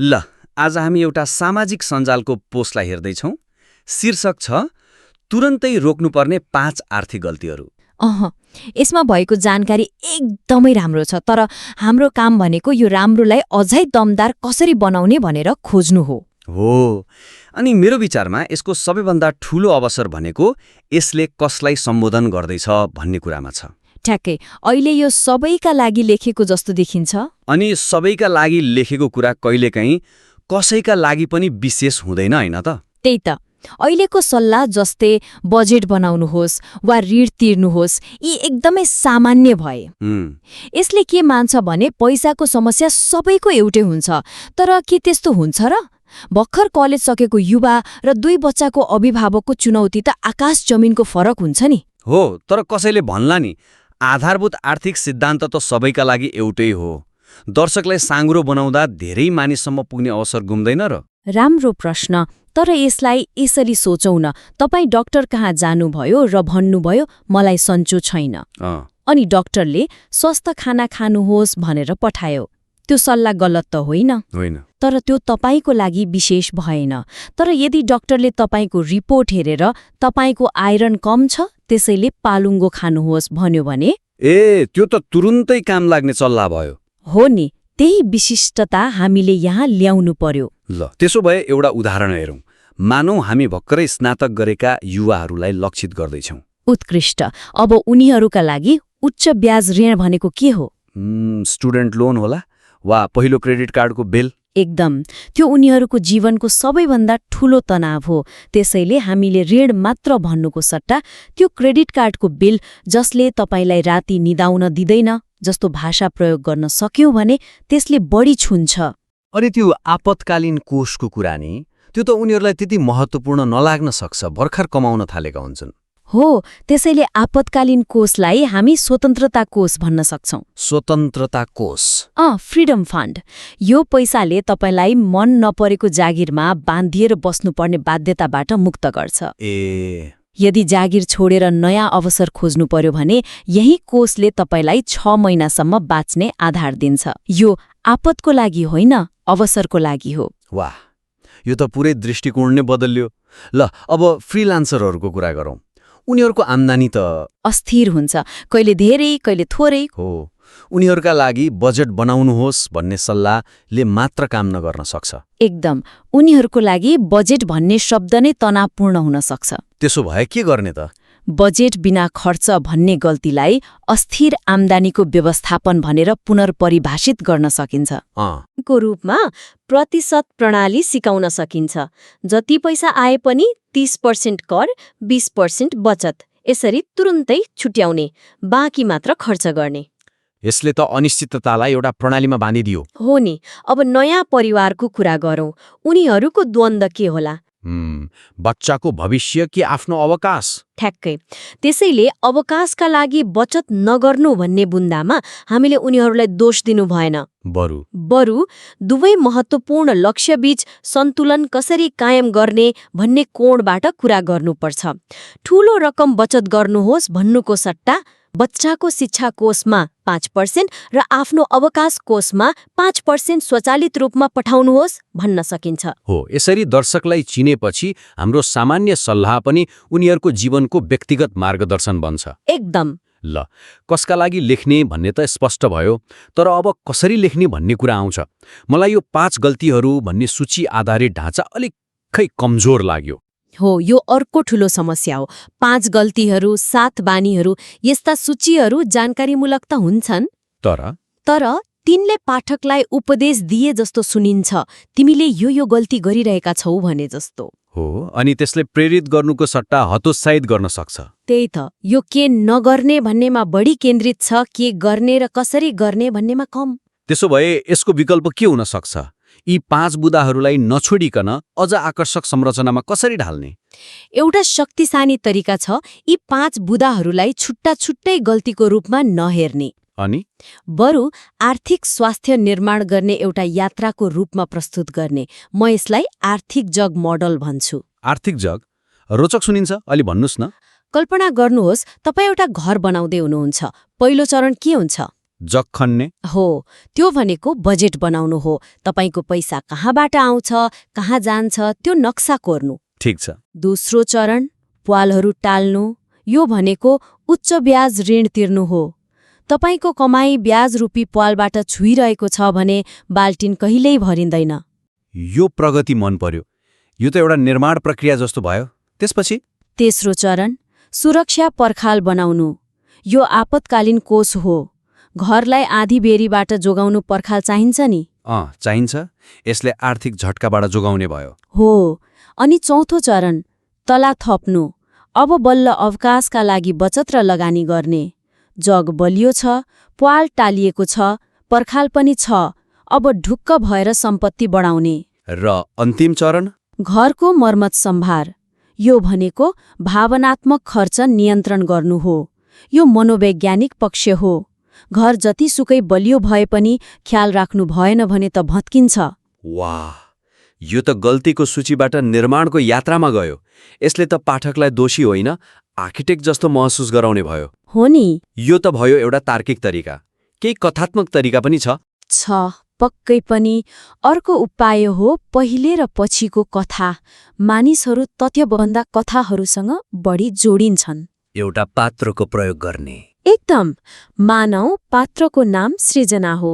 ल आज हामी एउटा सामाजिक सञ्जालको पोस्टलाई हेर्दैछौँ। शीर्षक छ तुरन्तै रोक्नुपर्ने 5 आर्थिक गल्तीहरू। यसमा भएको जानकारी एकदमै राम्रो छ, तर हाम्रो काम भनेको यो राम्रोलाई अझै दमदार कसरी बनाउने भनेर खोज्नु हो। अनि मेरो विचारमा यसको सबैभन्दा ठूलो अवसर भनेको यसले कसलाई सम्बोधन गर्दैछ भन्ने कुरामा छ। ठ्याक्कै, अहिले यो सबैका लागि लेखेको जस्तो देखिन्छ। अनि सबैका लागि लेखेको कुरा कहिलेकाहीँ कसैका लागि पनि विशेष हुँदैन, हैन त? त्यही त, अहिलेको सल्लाह जस्तै बजेट बनाउनुहोस् वा ऋण तिर्नुहोस्, यी एकदमै सामान्य भए। यसले के मान्छ भने पैसाको समस्या सबैको एउटै हुन्छ, तर के त्यस्तो हुन्छ र? भर्खर कलेज सकेको युवा र 2 बच्चाको अभिभावकको चुनौती त आकाश जमिनको फरक हुन्छ नि। हो, तर कसैले भन्ला नि आधारभूत आर्थिक सिद्धान्त त सबैका लागि एउटै हो। दर्शकलाई साँग्रो बनाउँदा धेरै मानिससम्म पुग्ने अवसर गुम्दैन र? राम्रो प्रश्न, तर यसलाई यसरी सोचौँ न। तपाईँ डाक्टर कहाँ जानुभयो र भन्नुभयो मलाई सन्चो छैन, अनि डाक्टरले स्वस्थ खाना खानुहोस् भनेर पठायो। त्यो सल्लाह गलत त होइन, तर त्यो तपाईँको लागि विशेष भएन। तर यदि डाक्टरले तपाईँको रिपोर्ट हेरेर तपाईँको आइरन कम छ त्यसैले पालुङ्गो खानुहोस् भन्यो भने त्यो त तुरुन्तै काम लाग्ने सल्लाह भयो। हो नि, त्यही विशिष्टता हामीले यहाँ ल्याउनु पर्यो। ल त्यसो भए एउटा उदाहरण हेरौँ। मानौ हामी भर्खरै स्नातक गरेका युवाहरूलाई लक्षित गर्दैछौँ। उत्कृष्ट। अब उनीहरूका लागि उच्च ब्याज ऋण भनेको के हो? स्टुडेन्ट लोन होला वा पहिलो क्रेडिट कार्डको बिल। एकदम, त्यो उनीहरूको जीवनको सबैभन्दा ठूलो तनाव हो। त्यसैले हामीले ऋण मात्र भन्नुको सट्टा त्यो क्रेडिट कार्डको बिल जसले तपाईँलाई राति निदाउन दिँदैन जस्तो भाषा प्रयोग गर्न सक्यौं भने त्यसले बढी छुन्छ। अनि त्यो आपतकालीन कोषको कुरा नि, त्यो त उनीहरूलाई त्यति महत्त्वपूर्ण नलाग्न सक्छ, भर्खर कमाउन थालेका हुन्छन्। हो, त्यसैले आपतकालीन कोषलाई हामी स्वतन्त्रता कोष भन्न सक्छौं। स्वतन्त्रता कोष? Freedom fund. यो पैसाले तपाईँलाई मन नपरेको जागिरमा बाँधिएर बस्नुपर्ने बाध्यताबाट मुक्त गर्छ। यदि जागिर छोडेर नयाँ अवसर खोज्नु पर्यो भने यही कोषले तपाईँलाई 6 महिनासम्म बाँच्ने आधार दिन्छ। यो आपतको लागि होइन, अवसरको लागि हो। वाह, यो त पुरै दृष्टिकोण नै बदल्यो। ल अब फ्रिलान्सरहरूको कुरा गरौँ। उनीहरूको आम्दानी त अस्थिर हुन्छ, कहिले धेरै कहिले थोरै। हो, उनीहरूका लागि बजेट बनाउनुहोस् भन्ने सल्लाहले मात्र काम नगर्न सक्छ। एकदम, उनीहरूको लागि बजेट भन्ने शब्द नै तनावपूर्ण हुन सक्छ। त्यसो भए के गर्ने त? बजेट बिना खर्च भन्ने गल्तीलाई अस्थिर आम्दानीको व्यवस्थापन भनेर पुनर्परिभाषित गर्न सकिन्छ। को रूपमा प्रतिशत प्रणाली सिकाउन सकिन्छ। जति पैसा आए पनि 30% कर, 20% बचत, यसरी तुरुन्तै छुट्याउने, बाँकी मात्र खर्च गर्ने। यसले त अनिश्चिततालाई एउटा प्रणालीमा बाँधिदियो। हो नि। अब नयाँ परिवारको कुरा गरौँ। उनीहरूको द्वन्द्व के होला? बच्चाको भविष्य कि आफ्नो अवकाश? ठ्याक्कै। त्यसैले अवकाशका लागि बचत नगर्नु भन्ने बुन्दामा हामीले उनीहरूलाई दोष दिनु भएन। बरु दुवै महत्त्वपूर्ण लक्ष्यबीच सन्तुलन कसरी कायम गर्ने भन्ने कोणबाट कुरा गर्नुपर्छ। ठूलो रकम बचत गर्नुहोस् भन्नुको सट्टा बच्चाको शिक्षा कोषमा 5% र आफ्नो अवकाश कोषमा 5% स्वचालित रूपमा पठाउनुहोस् भन्न सकिन्छ। हो, यसरी दर्शकलाई चिनेपछि हाम्रो सामान्य सल्लाह पनि उनीहरूको जीवनको व्यक्तिगत मार्गदर्शन बन्छ। एकदम। ल, कसका लागि लेख्ने भन्ने त स्पष्ट भयो, तर अब कसरी लेख्ने भन्ने कुरा आउँछ। मलाई यो 5 गल्तीहरू भन्ने सूची आधारित ढाँचा अलिक कमजोर लाग्यो। हो, यो अर्को ठूलो समस्या हो। 5 गल्तीहरू, 7 बानीहरू, यस्ता सूचीहरू जानकारीमूलक त हुन्छन्, तर तिनले पाठकलाई उपदेश दिए जस्तो सुनिन्छ। तिमीले यो गल्ती गरिरहेका छौ भने जस्तो। हो, अनि त्यसले प्रेरित गर्नुको सट्टा हतोत्साहित गर्न सक्छ। त्यही त, यो के नगर्ने भन्नेमा बढी केन्द्रित छ, के गर्ने र कसरी गर्ने भन्नेमा कम। त्यसो भए यसको विकल्प के हुन सक्छ? यी 5 बुदाहरूलाई नछोडिकन अझ आकर्षक संरचनामा कसरी ढाल्ने? एउटा शक्तिशाली तरिका छ यी 5 बुदाहरूलाई छुट्टा छुट्टै गल्तीको रूपमा नहेर्ने, अनि बरु आर्थिक स्वास्थ्य निर्माण गर्ने एउटा यात्राको रूपमा प्रस्तुत गर्ने। म यसलाई आर्थिक जग मोडल भन्छु। आर्थिक जग? रोचक सुनिन्छ, अलि भन्नुस् न। कल्पना गर्नुहोस्, तपाईँ एउटा घर बनाउँदै हुनुहुन्छ। पहिलो चरण के हुन्छ? जग खन्ने? हो, त्यो भनेको बजेट बनाउनु हो। तपाईको पैसा कहाँबाट आउँछ, कहाँ जान्छ त्यो नक्सा कोर्नु। ठिक छ। दोस्रो चरण प्वालहरू टाल्नु। यो भनेको उच्च ब्याज ऋण तिर्नु हो। तपाईको कमाई ब्याज रूपी प्वालबाट छुइरहेको छ भने बाल्टिन कहिल्यै भरिँदैन। यो प्रगति मन पर्यो। यो त एउटा निर्माण प्रक्रिया जस्तो भयो। त्यसपछि? तेस्रो चरण सुरक्षा पर्खाल बनाउनु। यो आपतकालीन कोष हो। घरलाई आधी बेरीबाट जोगाउनु पर्खाल चाहिन्छ नि? चाहिन्छ। यसले आर्थिक झट्काबाट जोगाउने भयो। हो। अनि चौथो चरण तला थप्नु। अब बल्ल अवकाशका लागि बचत र लगानी गर्ने। जग बलियो छ, प्वाल टालिएको छ, पर्खाल पनि छ। अब ढुक्क भएर सम्पत्ति बढाउने। र अन्तिम चरण? घरको मर्मत सम्भार। यो भनेको भावनात्मक खर्च नियन्त्रण गर्नु हो। यो मनोवैज्ञानिक पक्ष हो। घर जतिसुकै बलियो भए पनि ख्याल राख्नु भएन भने त भत्किन्छ। वाह, यो त गल्तीको सूचीबाट निर्माणको यात्रामा गयो। यसले त पाठकलाई दोषी होइन, आर्किटेक्ट जस्तो महसुस गराउने भयो। हो नि। यो त भयो एउटा तार्किक तरिका। केही कथात्मक तरिका पनि छ? पक्कै पनि। अर्को उपाय हो पहिले र पछिको कथा। मानिसहरू तथ्यभन्दा कथाहरूसँग बढी जोडिन्छन्। एउटा पात्रको प्रयोग गर्ने। एकदम। मानौ पात्रको नाम सृजना हो।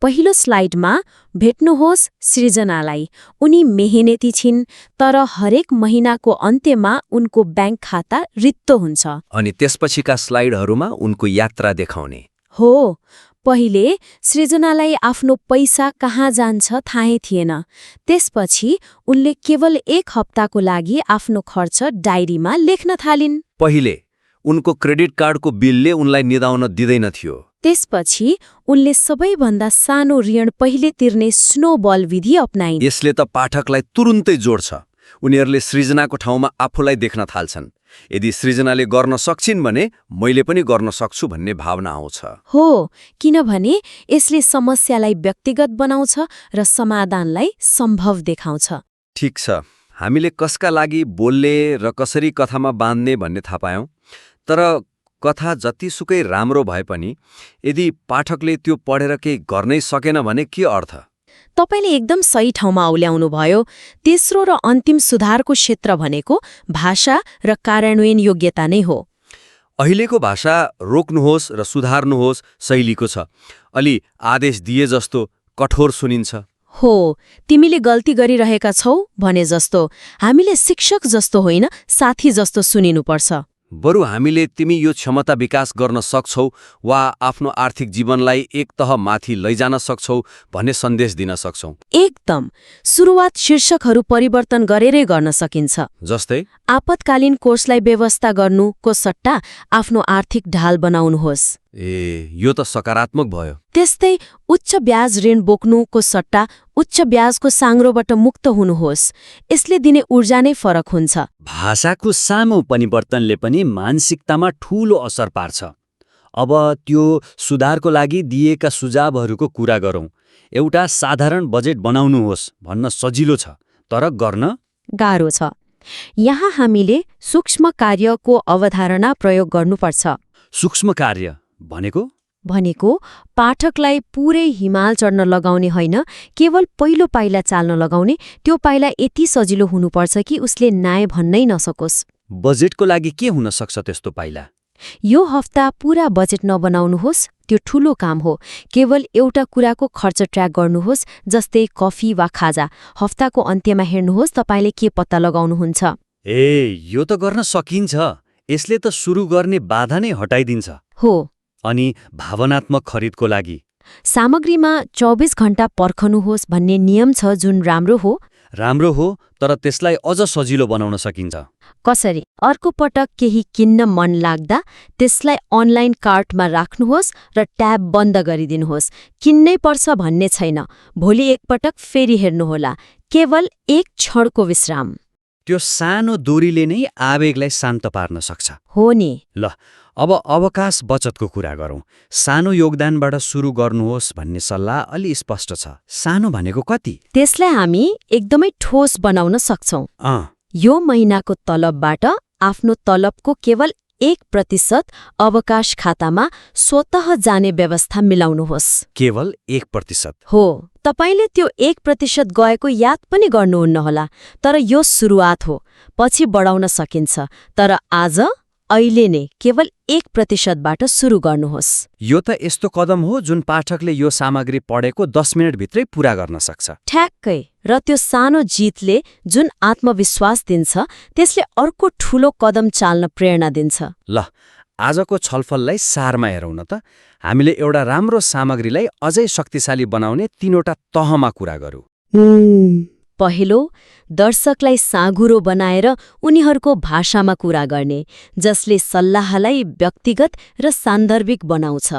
पहिलो स्लाइडमा भेट्नुहोस् सृजनालाई। उनी मेहनती छिन्, तर हरेक महिनाको अन्त्यमा उनको ब्याङ्क खाता रित्तो हुन्छ। अनि त्यसपछिका स्लाइडहरूमा उनको यात्रा देखाउने। हो। पहिले सृजनालाई आफ्नो पैसा कहाँ जान्छ थाहै थिएन। त्यसपछि उनले केवल 1 हप्ताको लागि आफ्नो खर्च डायरीमा लेख्न थालिन्। पहिले उनको क्रेडिट कार्डको बिलले उनलाई निदाउन दिँदैन थियो। त्यसपछि उनले सबैभन्दा सानो ऋण पहिले तिर्ने स्नोबल विधि अपनाइन्। यसले त पाठकलाई तुरुन्तै जोड्छ। उनीहरूले सृजनाको ठाउँमा आफूलाई देख्न थाल्छन्। यदि सृजनाले गर्न सक्छिन् भने मैले पनि गर्न सक्छु भन्ने भावना आउँछ। हो, किनभने यसले समस्यालाई व्यक्तिगत बनाउँछ र समाधानलाई सम्भव देखाउँछ। ठिक छ। हामीले कसका लागि बोल्ने र कसरी कथामा बाँध्ने भन्ने थाहा पायौं। तर कथा जतिसुकै राम्रो भए पनि यदि पाठकले त्यो पढेर केही गर्नै सकेन भने के अर्थ? तपाईले एकदम सही ठाउँमा औल्याउनुभयो। तेस्रो र अन्तिम सुधारको क्षेत्र भनेको भाषा र कार्यान्वयन योग्यता नै हो। अहिलेको भाषा रोक्नुहोस् र सुधार्नुहोस् शैलीको छ। अलि आदेश दिए जस्तो कठोर सुनिन्छ। हो, तिमीले गल्ती गरिरहेका छौ भने जस्तो। हामीले शिक्षक जस्तो होइन, साथी जस्तो सुनिनुपर्छ। बरु हामीले तिमी यो क्षमता विकास गर्न सक्छौ वा आफ्नो आर्थिक जीवनलाई एक तह माथि लैजान सक्छौ भन्ने सन्देश दिन सक्छौ। एकदम। सुरुवात शीर्षकहरू परिवर्तन गरेरै गर्न सकिन्छ। जस्तै आपतकालीन कोषलाई व्यवस्था गर्नुको सट्टा आफ्नो आर्थिक ढाल बनाउनुहोस्। यो त सकारात्मक भयो। त्यस्तै उच्च ब्याज ऋण बोक्नुको सट्टा उच्च ब्याजको साङ्ग्रोबाट मुक्त हुनुहोस्। यसले दिने ऊर्जा नै फरक हुन्छ। भाषाको सानो परिवर्तनले पनि मानसिकतामा ठूलो असर पार्छ। अब त्यो सुधारको लागि दिएका सुझावहरूको कुरा गरौँ। एउटा साधारण बजेट बनाउनुहोस् भन्न सजिलो छ, तर गर्न गाह्रो छ। यहाँ हामीले सूक्ष्म कार्यको अवधारणा प्रयोग गर्नुपर्छ। सूक्ष्म कार्य भनेको पाठकलाई पूरै हिमाल चढ्न लगाउने होइन, केवल पहिलो पाइला चाल्न लगाउने। त्यो पाइला यति सजिलो हुनुपर्छ कि उसले नाय भन्नै नसकोस्। बजेटको लागि के हुन सक्छ त्यस्तो पाइला? यो हप्ता पूरा बजेट नबनाउनुहोस्, त्यो ठूलो काम हो। केवल एउटा कुराको खर्च ट्र्याक गर्नुहोस्, जस्तै कफी वा खाजा। हप्ताको अन्त्यमा हेर्नुहोस् तपाईले के पत्ता लगाउनुहुन्छ। यो त गर्न सकिन्छ। यसले त सुरु गर्ने बाधा नै हटाइदिन्छ। हो। अनि भावनात्मक खरिदको लागि सामग्रीमा 24 घण्टा पर्खनुहोस् भन्ने नियम छ, जुन राम्रो हो, तर त्यसलाई अझ सजिलो बनाउन सकिन्छ। कसरी? अर्को पटक केही किन्न मन लाग्दा त्यसलाई अनलाइन कार्टमा राख्नुहोस् र ट्याब बन्द गरिदिनुहोस्। किन्नै पर्छ भन्ने छैन। भोलि एकपटक फेरि हेर्नुहोला। केवल एक क्षणको विश्राम। त्यो सानो दूरीले नै आवेगलाई शान्त पार्न सक्छ। हो नि। ल, अब अवकाश बचतको कुरा गरौँ। सानो योगदानबाट सुरु गर्नुहोस् भन्ने सल्लाह अलि स्पष्ट छ। सानो भनेको कति? त्यसलाई हामी एकदमै ठोस बनाउन सक्छौं। यो महिनाको तलबबाट आफ्नो तलबको केवल 1% अवकाश खातामा स्वतः जाने व्यवस्था मिलाउनुहोस्। केवल 1%? हो, तपाईले त्यो 1% गएको याद पनि गर्नुहुन्न होला, तर यो सुरुवात हो। पछि बढाउन सकिन्छ, तर आज अहिले नै केवल 1%बाट सुरु गर्नुहोस्। यो त यस्तो कदम हो जुन पाठकले यो सामग्री पढेको 10 मिनेटभित्रै पूरा गर्न सक्छ। ठ्याक्कै, र त्यो सानो जितले जुन आत्मविश्वास दिन्छ त्यसले अर्को ठूलो कदम चाल्न प्रेरणा दिन्छ। ल, आजको छलफललाई सारमा हेरौँ न त। हामीले एउटा राम्रो सामग्रीलाई अझै शक्तिशाली बनाउने 3वटा तहमा कुरा गरौँ। पहिलो, दर्शकलाई साँघुरो बनाएर उनीहरूको भाषामा कुरा गर्ने, जसले सल्लाहलाई व्यक्तिगत र सान्दर्भिक बनाउँछ।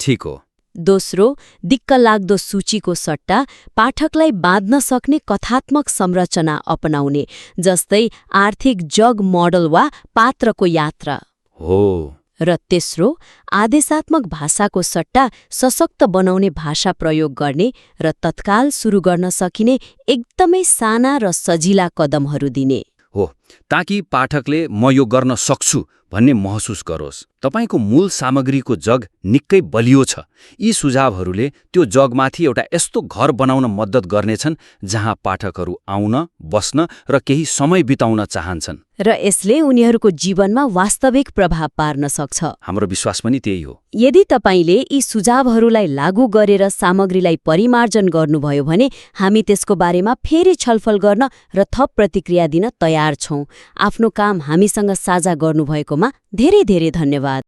ठीक हो। दोस्रो, दिक्कलाग्दो सूचीको सट्टा पाठकलाई बाँध्न सक्ने कथात्मक संरचना अपनाउने, जस्तै आर्थिक जग मोडल वा पात्रको यात्रा हो। र तेस्रो, आदेशात्मक भाषाको सट्टा सशक्त बनाउने भाषा प्रयोग गर्ने र तत्काल सुरु गर्न सकिने एकदमै साना र सजिला कदमहरू दिने हो, ताकि पाठकले म यो गर्न सक्छु भन्ने महसुस गरोस्। तपाईको मूल सामग्रीको जग निकै बलियो छ। यी सुझावहरूले त्यो जगमाथि एउटा यस्तो घर बनाउन मद्दत गर्नेछन् जहाँ पाठकहरू आउन, बस्न र केही समय बिताउन चाहन्छन्। र यसले उनीहरूको जीवनमा वास्तविक प्रभाव पार्न सक्छ। हाम्रो विश्वास पनि त्यही हो। यदि तपाईले यी सुझावहरूलाई लागू गरेर सामग्रीलाई परिमार्जन गर्नुभयो भने हामी त्यसको बारेमा फेरि छलफल गर्न र थप प्रतिक्रिया दिन तयार छौं। आफ्नो काम हामीसँग साझा गर्नुभएकोमा धेरै धेरै धन्यवाद।